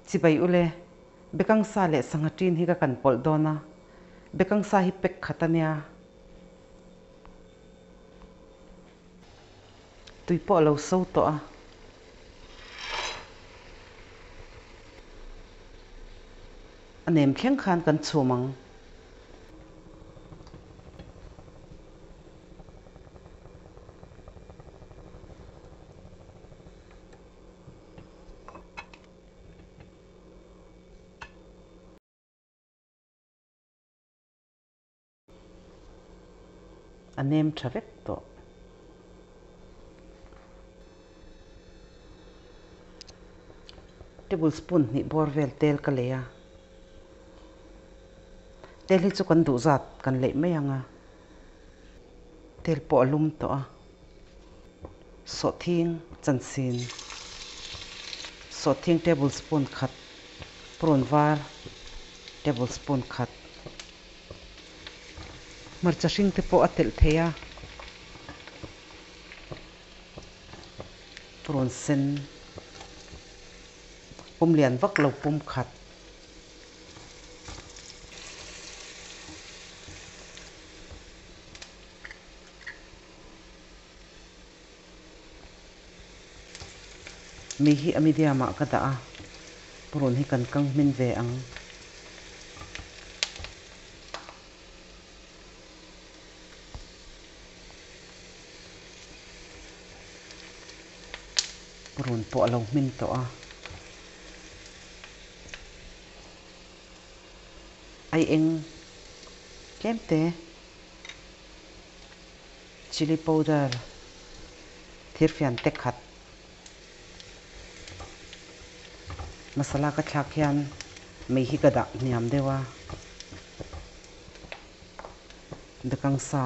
Chibai ule, bekang sa leh sangha ṭin hi ka kan pawlh dawn a, bekang sa hi pek khat a nia. Tui pawh a lo so tawh a. A nem thleng khan kan chhum ang. A nem tha vek tawh. Tablespoon hnih bawr vel tel ka lei a. Tel hi chu kan duh zat kan leih mai ang a. Tel pawh a lum tawh a. Sawhthing chansin, sawhthing tablespoon khat, purun var tablespoon khat. Hmarcha hring te pawh a telh thei a, purun sen pum lian vak lo pum khat. Mi hi a medium ah ka dah a, purun hi kan kang hmin ve ang. Purun pawh a lo hmin tawh a. Ai eng tlem te. Chilli powder thirfian te khat masala ka thlak hian mei hi ka dah hniam deuh a, bekang sa.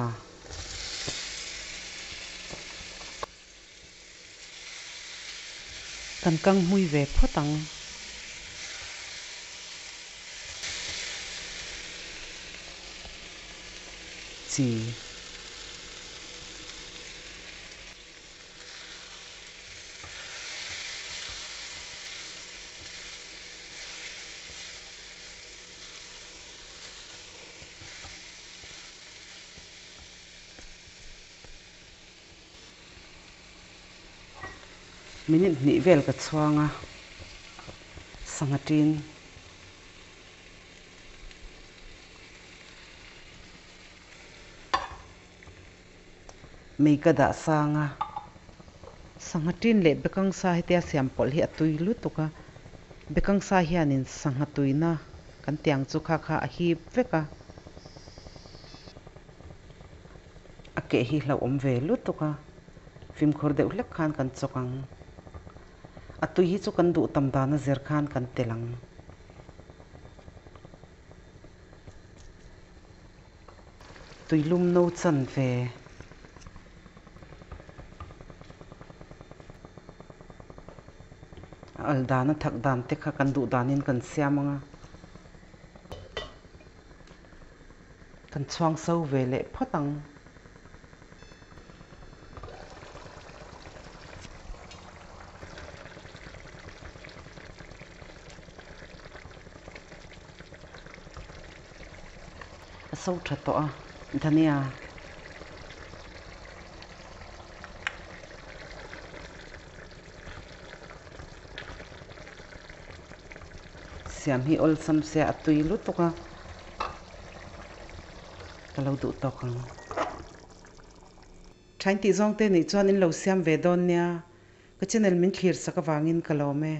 Kan kang hmui ve phawt ang. Chi. Minute hnih vel ka chhuang a, sangha ṭin. Mei ka dah sang a, sangha ṭin leh bekang sa hetia siam pawlh hi a tui lutuk a, bekang sa hianin sangha tuina kan tiang chu kha kha a hip vek a. A keh hi hlauhawm ve lutuk a, fimkhur deuh hlek khan kan chawk ang. A tui hi chu kan duh tam dan a zir khan kan tel ang. Tuilum no chan ve. A al dan a thak dan te kha kan duh danin kan siam ang a. Kan chhuang so ve leh phawt ang. A so tha tawh a, dhania. Siam hi awlsam sia a tui lutuk a, ka lo duh tawk ang. Thain tih zawng te nih chuan in lo siam ve dawn nia, ka channel min thlir sak avangin ka lawm e.